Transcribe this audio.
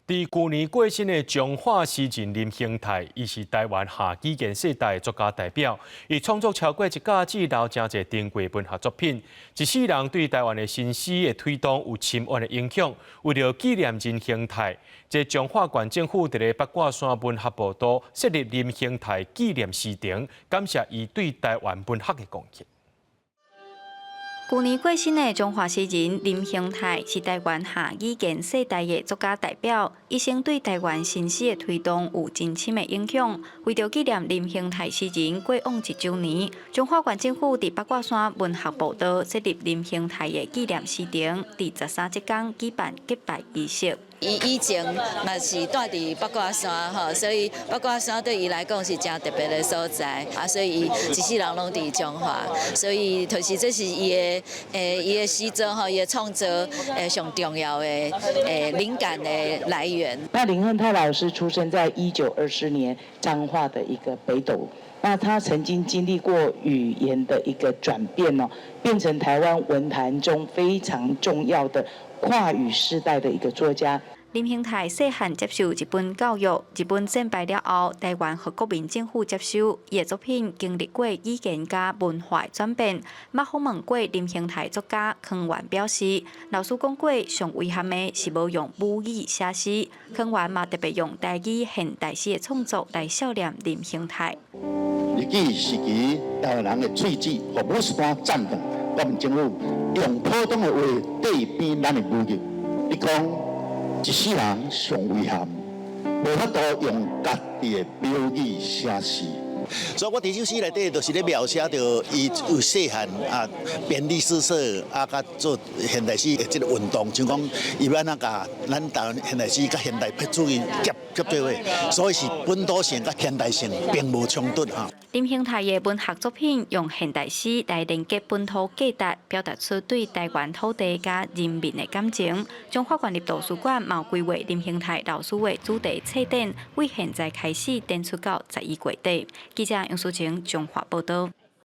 佇舊年過身的彰化詩人林興泰，伊是台灣下語言世代的作家代表，伊創作超過一甲子，留誠濟珍貴文學作品，一世人對台灣的新詩的推動有深遠的影響。為著紀念林興泰，這彰化縣政府佇咧八卦山文學步道設立林興泰紀念詩亭，感謝伊對台灣文學的貢獻。舊年過身的彰化詩人林興泰是台灣下語言世代的作家代表，一生對台灣新詩的推動有真深的影響。為著紀念林興泰詩人過往一週年，彰化縣政府佇八卦山文學步道設立林興泰的紀念詩亭，佇13這工舉辦結拜儀式。伊以前嘛是蹛佇八卦山吼，所以八卦山對伊來講是誠特別的所在啊，所以伊一世人攏佇彰化，所以就是這是伊的伊的詩作吼，伊的創作上重要的靈感的來源。那林亨泰老師出生在1924年彰化的一個北斗，那他曾經經歷過語言的一個轉變哦，變成台灣文壇中非常重要的跨語世代的一個作家。林興泰細漢接受日本教育，日本戰敗了後，台灣予國民政府接收。伊的作品經歷過語言佮文化的轉變。捌訪問過林興泰作家康源表示，老師講過，上遺憾的是無用母語寫詩。康源嘛特別用台語現代詩的創作來悼念林興泰。日治時期，台灣人的喙舌予姆斯丹佔斷，國民政府用普通的話對比咱的母語。伊講一世人上遺憾，無法度用家己的母語寫詩。所以我佇這首詩內底，就是咧描寫著伊有細漢啊編歷史書啊，佮做現代詩的這个運動，像講伊欲按怎共咱台灣現代詩佮現代主義結結做伙，所以是本土性佮現代性並無衝突哈。林興泰的文學作品用現代詩來連結本土價值，表達出對台灣土地佮人民的感情。彰化縣立圖書館嘛有規劃林興泰老師的主題冊展，為現在開始展出到11月底。記者楊淑晴彰化報導。